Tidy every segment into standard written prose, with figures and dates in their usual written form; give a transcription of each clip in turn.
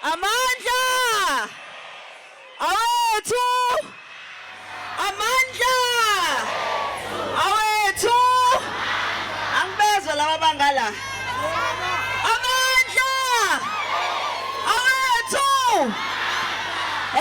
Amandla awethu, amandla awethu. Angibezwa laba bangala. Amandla awethu,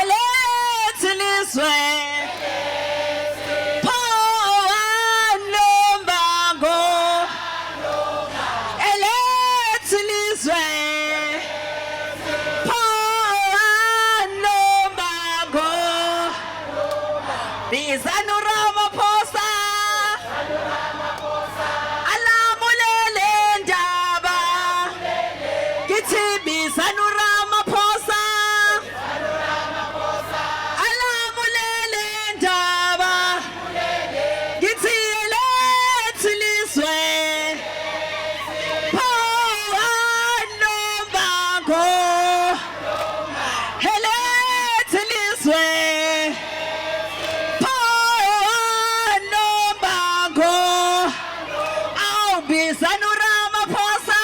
elethu lizwe. Pho elethu lizwe. Pho nombango. Bizani uRamaphosa alamulele ndaba. Ngithi bizani uRamaphosa alamulele ndaba. Ngithi elethu lizwe. Pho nombango. Elethu lizwe. Pho nombango. Awubizani uRamaphosa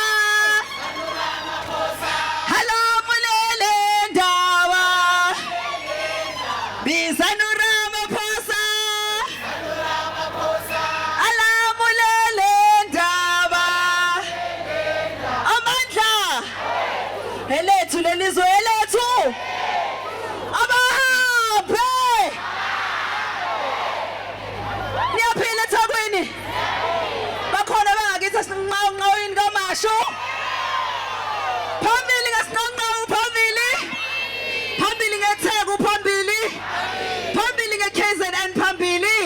alamulele ndaba. Bizani uRamaphosa alamulele ndaba. Amandla elethu lelizwe elethu. Abahambe. Niyaphila eThekwini? Bakhona bangakithi esinqawunqawini kaMashu. Phambili ngesinqawunqawu, phambili. Phambili ngeTheku, phambili. Phambili nge-KZN, phambili.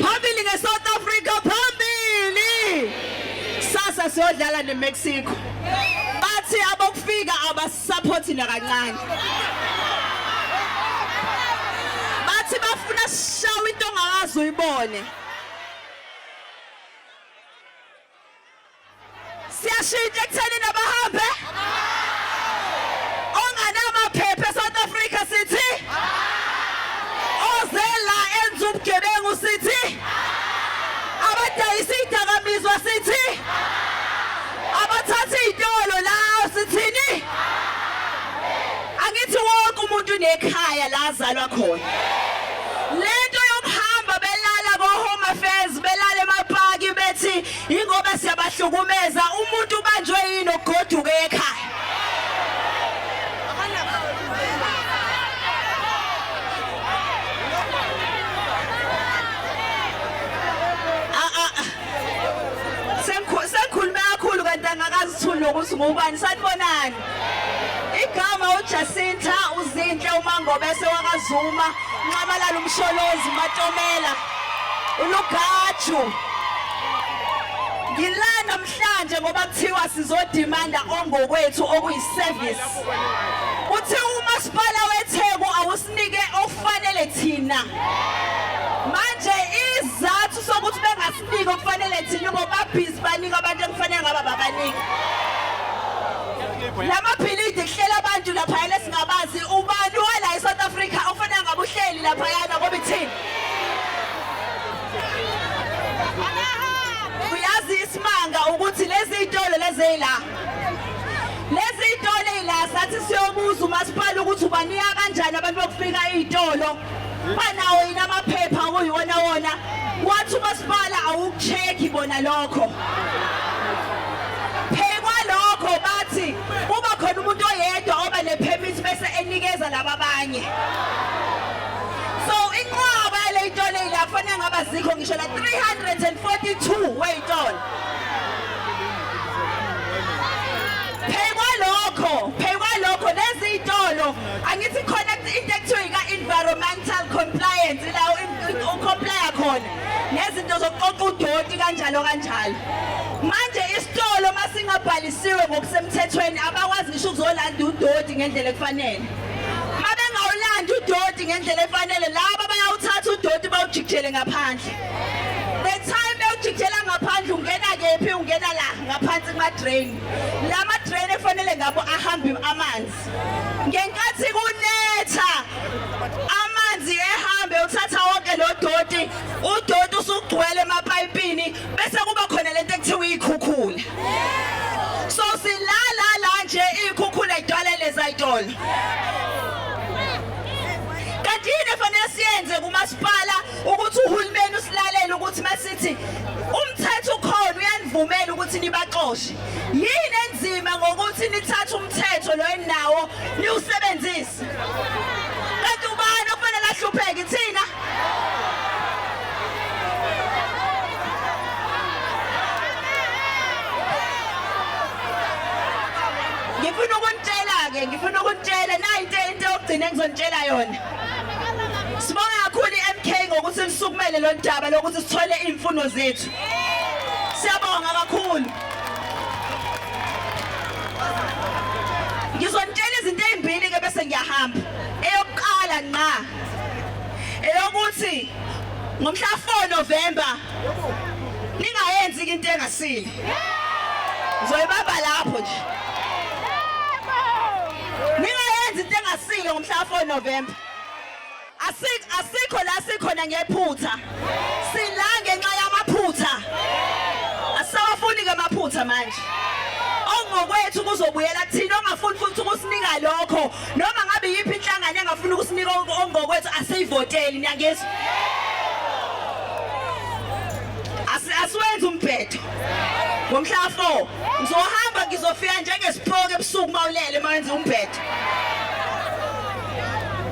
Phambili nge-South Africa, phambili. Sasa siyodlala neMexico. Bathi abokufika abasupporti nakancane. Bathi bafuna sishawe into ongakaze uyibone. Siyashintsha ekutheni nabahambe. Onganamaphepha eSouth Africa sithi, oze la enza ubugebengu sithi, abadayisa idakamizwa sithi, abathatha iy'tolo la sithini? Angithi wonke umuntu unekhaya la azalwa khona. Lento yokuhamba belala ko-Home Affairs, belala emapaki, bethi ingoba siyabahlukumeza, umuntu ubanjwe yini okugoduke ekhaya? Sengikhulume kakhulu kanti angakazi uthuli nokuthi ngubani. Sanibonani. Igama uJacinta uZinhle uMangobese wakaZuma, Nxamalala uMsholozi Matomela uLugaju. Ngila namhlanje ngoba kuthiwa sizodimanda ongokwethu okuyi-service. Kuthiwa umasipala weTheku awusinike okufanele thina. Manje izathu sokuthi bengasiniki okufanele thina ngoba babhizi banika abantu ekufanele ngaba babanika. Lamabhilidi kuhlela abantu laphayana esingabazi, ubani wala eSouth Africa ofanele ngabe uhleli laphayana ngoba ithini? Uyazi isimanga ukuthi lezi zitolo lezi la, lezi zitolo ey'la, sathi siyobuza umasipala ukuthi ubanika kanjani abantu bokufika iy'tolo, banawo yini amaphepha okuyiwona wona. Wathi umasipala awuku-check-i bona lokho. Phekwalokho bathi kuba khona umuntu oyedwa oba ne-permit bese enikeza laba abanye. So inqwaba yale y'tolo ey'la kufanele ngaba zikho ngisho la 342 wey'tolo. Phekwalokho lezi y'tolo, angithi khona into ekuthiwa ika-environmental compliance, la ucomplya khona nezinto zokuqoqa udoti kanjalo kanjalo. Manje isitolo masingabhalisiwe ngokusemthethweni abakwazi ngisho ukuzolanda udoti ngendlela ekufanele. Mabengawulandi udoti ngendlela efanele, laba bayawuthatha udoti bawujikijele ngaphandle. The time bewujikijela ngaphandle ungena kephi? Ungena la ngaphansi kuma-drain. Lama drain efanele ngabo ahambe amanzi. Ngenkathi kunetha amanzi ehambe uthatha wonke lo doti, udoti usugcwele emapayipini, bese kuba khona lento ekuthiwa ikhukhula. So silala la nje ikhukhula igcwale leza itolo. lezitolo. Kanti yini efanele siyenze kumasipala ukuthi uhulumeni usilalele ukuthi masithi umthetho ukhona uyanivumela ukuthi nibaxoshe. Yini enzima ngokuthi nithathe umthetho lo eninawo niwusebenzise? Kanti ubani okufanele ahlupheke thina? Ngifuna ukunitshela-ke, ngifuna ukunitshela nayi into into yokugcina engizonitshela yona. Sibonga kakhulu i-MK ngokuthi nisukumele lo daba lokuthi sithole iy'mfuno zethu. Siyabonga kakhulu. Ngizonitshela izinto ey'mbili-ke bese ngiyahamba. Eyokuqala nqa eyokuthi ngomhla 4 November ningayenzi into engasile. Ngizoyibamba lapho nje. Ningayenzi into engasile ngomhla 4 November. Asikho la sikhona ngephutha. Sila ngenxa yamaphutha. Asisawafuni ke amaphutha manje. Okungokwethu kuzobuyela kuthina ongafuni futhi ukusinika lokho noma ngabe yiphi inhlangano engafuni ukusinika okungokwethu asiyivoteli niyangizwa. Asiwenzi umbhedo. Ngomhla 4 ngizohamba ngizofika njengesipoki ebusuku mawulele mawenza umbhedo.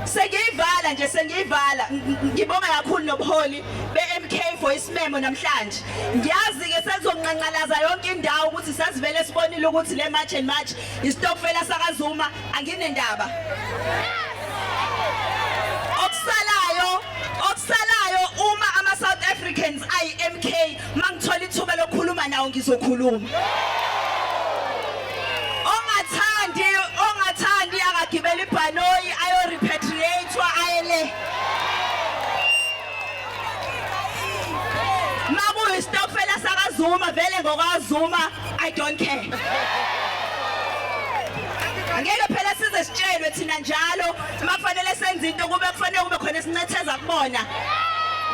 Sengiyivala nje sengiyivala ngibonga kakhulu nobuholi be-MK for isimemo namhlanje. Ngiyazi ke sezonqanqalaza yonke indawo ukuthi sasivele sibonile ukuthi le March and March isitokfela sakaZuma anginendaba. Okusalayo okusalayo uma ama South Africans ayi-MK mangithola ithuba lokukhuluma nawo ngizokhuluma. Ongathandi ongathandi akagibela ibhanoyi ayo repatriatewa aye le. Makuyisitokfela sakaZuma vele ngokaZuma I don't care. Angeke phela size sitshelwe thina njalo uma kufanele senze into kube kufanele kube khona esincetheza kubona.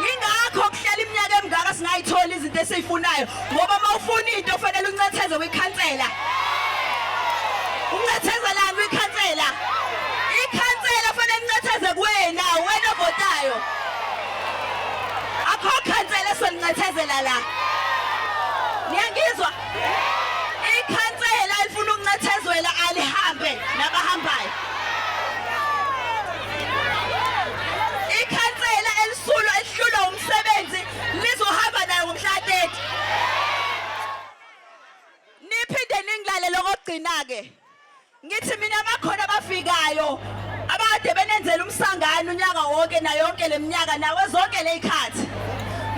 Yingakho kuhlala iminyaka emingaka singayitholi izinto esiyifunayo ngoba uma ufuna into kufanele uncetheze kwikhansela. Uncethezelani kwikhansela? Ikhansela kufanele incetheze kuwena, wena ovotayo. Akho khansela esolincethezela la. Niyangizwa? Ikhansela elifuna ukuncethezwela alihambe nabahambayo. Ikhansela elisulwa elihlulwa umsebenzi lizohamba nayo ngomhla 30. Niphinde ningilalele okugcina-ke. Ngithi mina bakhona abafikayo abakade benenzela umsangano unyaka wonke nayo yonke leminyaka nawe zonke leyikhathi.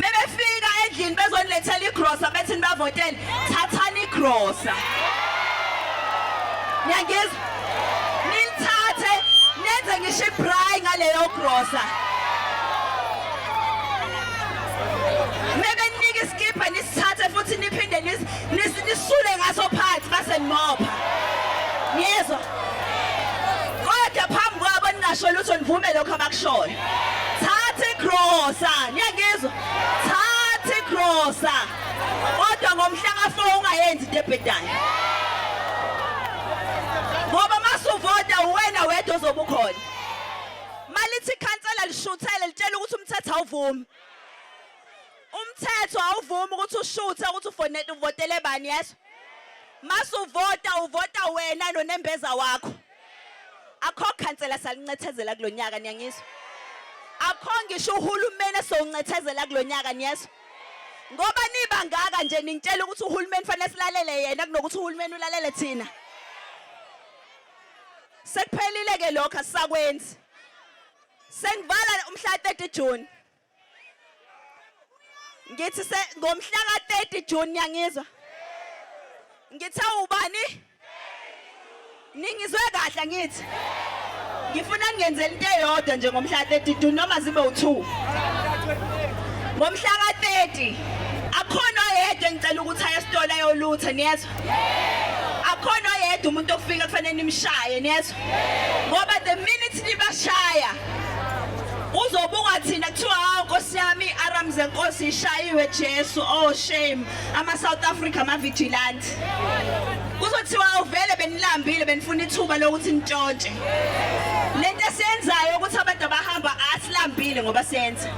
Bebefika endlini bezonilethela igrosa bethi nibavotele, thathani igrosa. Niyangizwa? Nilithathe nenze ngisho ibraai ngaleyo grosa. Mebenika isikibha nisithathe futhi niphinde nisule ngaso phansi base nimopha. Niyezwa? Kodwa phambi kwabo ningasho lutho nivume lokho abakushoyo. Thatha igrosa, niyangizwa? Thatha igrosa. Kodwa ngomhla ka-4 ungayenzi into ebhedayo. Ngoba masuvota uwena wedwa ozobe ukhona. Malithi ikhansela lishuthele litshela ukuthi umthetho awuvumi. Umthetho awuvumi ukuthi ushuthe ukuthi ufonele uvotele bani yeso. Masuvota uvota wena nonembeza wakho. Akho khansela salincethezela kulonyaka niyangizwa. Akho ngisho uhulumeni esowuncethezela kulonyaka niyezwa. Ngoba niba ngaka nje ningitshela ukuthi uhulumeni fanele silalele yena kunokuthi uhulumeni ulalele thina. Sekuphelile ke lokho asisakwenzi. Sengivala umhla 30 June. Ngithi se ngomhla ka 30 June niyangizwa. Ngithe ubani? Ningizwe kahle ngithi. Ngifuna ningenzele into eyodwa nje ngomhla 30 June noma zibe u2. Ngomhla ka 30 akhona oyedwa engicela ukuthi aye esitolo ayolutha niyezwa? Akhona oyedwa umuntu okufika kufanele nimshaye niyezwa? Ngoba the minute nibashaya uzobuka thina kuthiwa hawu nkosi yami i-aram zenkosi ishayiwe Jesu oh shame ama South Africa ama vigilante. Kuzothiwa awuvele benilambile benifuna ithuba lokuthi nitshontshe. Lento esiyenzayo ukuthi abantu abahamba asilambile ngoba siyenza.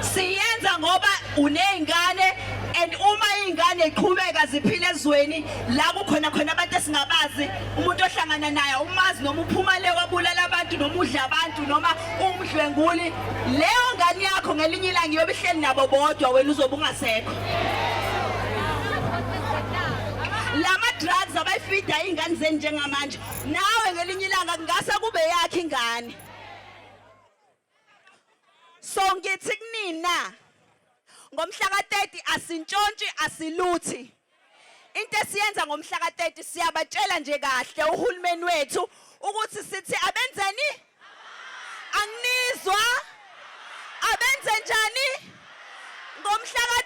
Siyenza ngoba uney'ngane and uma iy'ngane iqhubeka ziphila ezweni la kukhona khona abantu esingabazi umuntu ohlangana naye umazi noma uphuma le wabulala abantu noma udla abantu noma umdlwenguli leyo ngane yakho ngelinye ilanga iyobe ihleli nabo bodwa wena uzobe ungasekho. Lama drugs abayifida iy'ngane zenu njengamanje nawe ngelinye ilanga kungase kube yakhe ingane. So ngithi kunina ngomhla ka-30 asintshontshi asiluthi. Into esiyenza ngomhla ka-30 siyabatshela nje kahle uhulumeni wethu ukuthi sithi abenzeni? Anginizwa? Abenze njani? Ngomhla ka